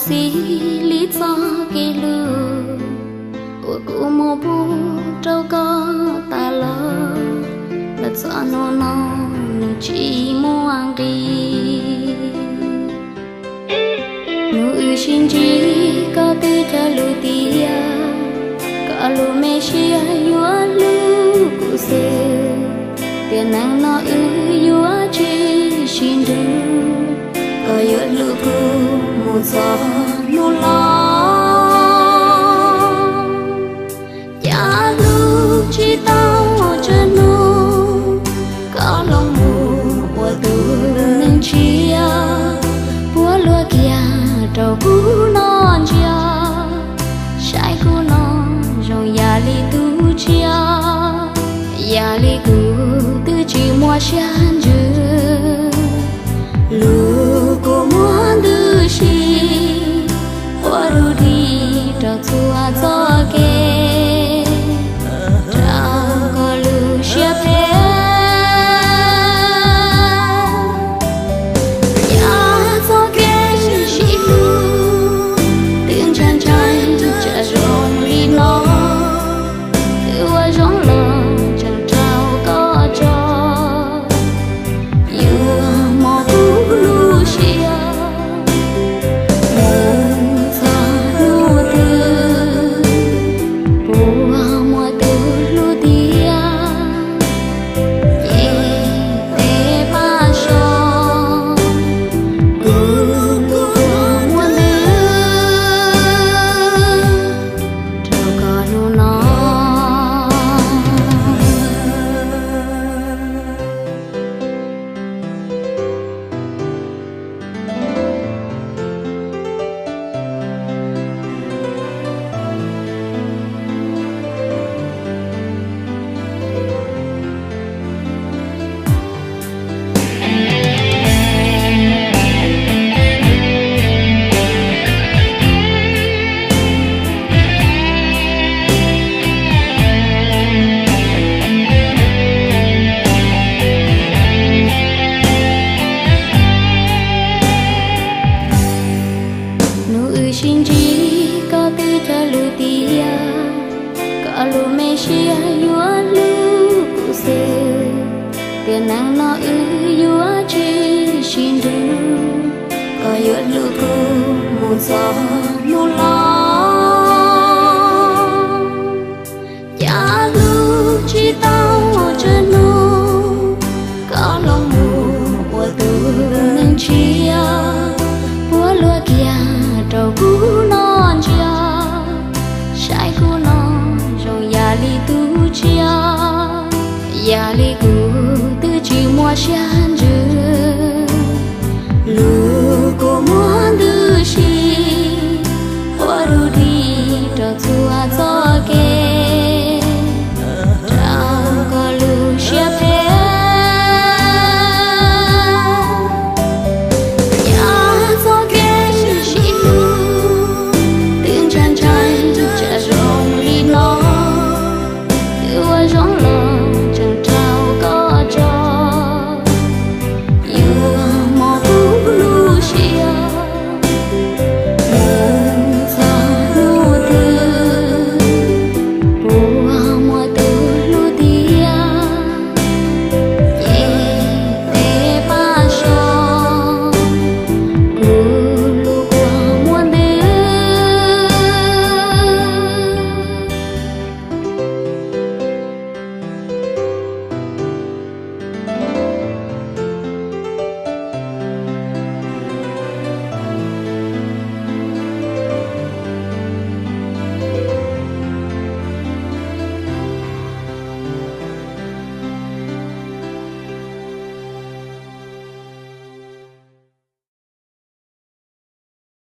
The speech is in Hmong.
Txij li txoj kev hlub uas kuv muab pub rau koj tas los, los txog hnub no nws tsis muaj nqis. Hnub wb sib ntsib koj twb cog lus tias koj lub me siab yuav hlub kuv xwb, tiam neej no wb yuav tsis sib nrug, koj yuav hlub kuv mus txog hnub los. Cas hlub tsis tau tsawg hnub, koj los mus ua tus neeg tshiab, puab luag kiag rau kuv noj ntsia, saib kuv no zoo yam li tus tshiab, yam li kuv twb tsis muaj siab ntsws. Lus kuv muab ntws si ua dub dig rau txhua txoj kev, rau koj lub siab phem. Yog txoj kev sib hlub twb ntshai ntshai tsam zoo li no, twb ua zoo los tseem raug koj tso. Yuav mos kuv lub siab mus txog hnub twg, puas muaj tus hlub tiag, ces peb pab so. Kuv tus muaj ntws rau koj hnub no. Hnub wb sib ntsib koj twb cog lus tias koj lub me siab yuav hlub kuv xwb, tiam neej no wb yuav tsis sib nrug, koj yuav hlub kuv mus txog hnub los. Cas hlub tsis tau tsawg hnub, koj los mus ua tus neeg tshiab, puab luag kiag rau kuv noj ntsia, saib kuv no zoo yam li tus tshiab, yam li kuv twb tsis muaj siab